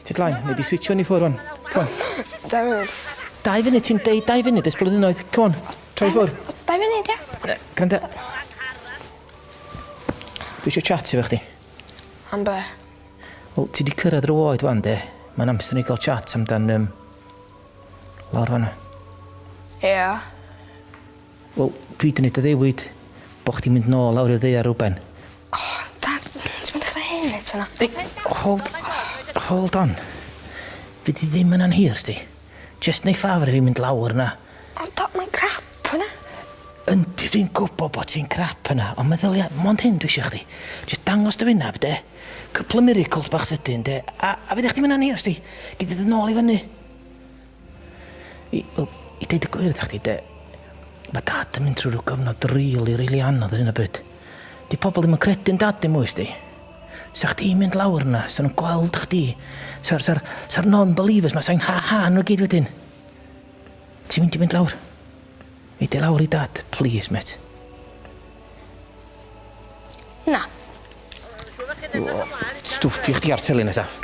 Ti dlaen, nei di switcho ni ffwr wan. Come on. Dau funud. Dau funud, ti'n deud 2 funud ers blynyddoedd. Come on, troi ffwr. 2 funud, ia? Gwranda. Dwi eisiau chat efo chdi. Am be? Wel, ti di cyrraedd rhyw oed wan, de. Mae'n amser ni gael chat amdan, lawr fanna. Ia. Wel, dwi di wneud addewid bo chdi'n mynd nôl lawr i'r ddaear rywben. Oh, Dad, ti'n mynd dechrau hyn eto na? Ei, hold, hold on. Fydd di ddim yna'n hir, sti. Just neu ffafr i fi mynd lawr yna. Ond Dad, mae'n crap yna. Yndi, dwi'n gwybod bod ti'n crap yna, ond meddylia, mond hyn dwi eisiau chdi. Just dangos dy wyneb, de. Couple of miracles bach sydyn, de. A fydd chdi'n mynd hir, sti. Gyd i nôl i fyny. I, wel, i deud y gwir wrth chdi, de, mae Dad yn mynd trwy rhyw gyfnod rili, rili anodd ar hyn o bryd. Di pobl ddim yn credu'n Dad dim mwy, sti. Sa chdi'n mynd lawr yna, sa nhw'n gweld chdi. Sa'r sa, sa non-believers ma, sa'n ha-ha nhw gyd wedyn. Ti'n mynd i mynd lawr? Ei di lawr i Dad, please, mate. Na. Stwffio chdi ar teli nesaf.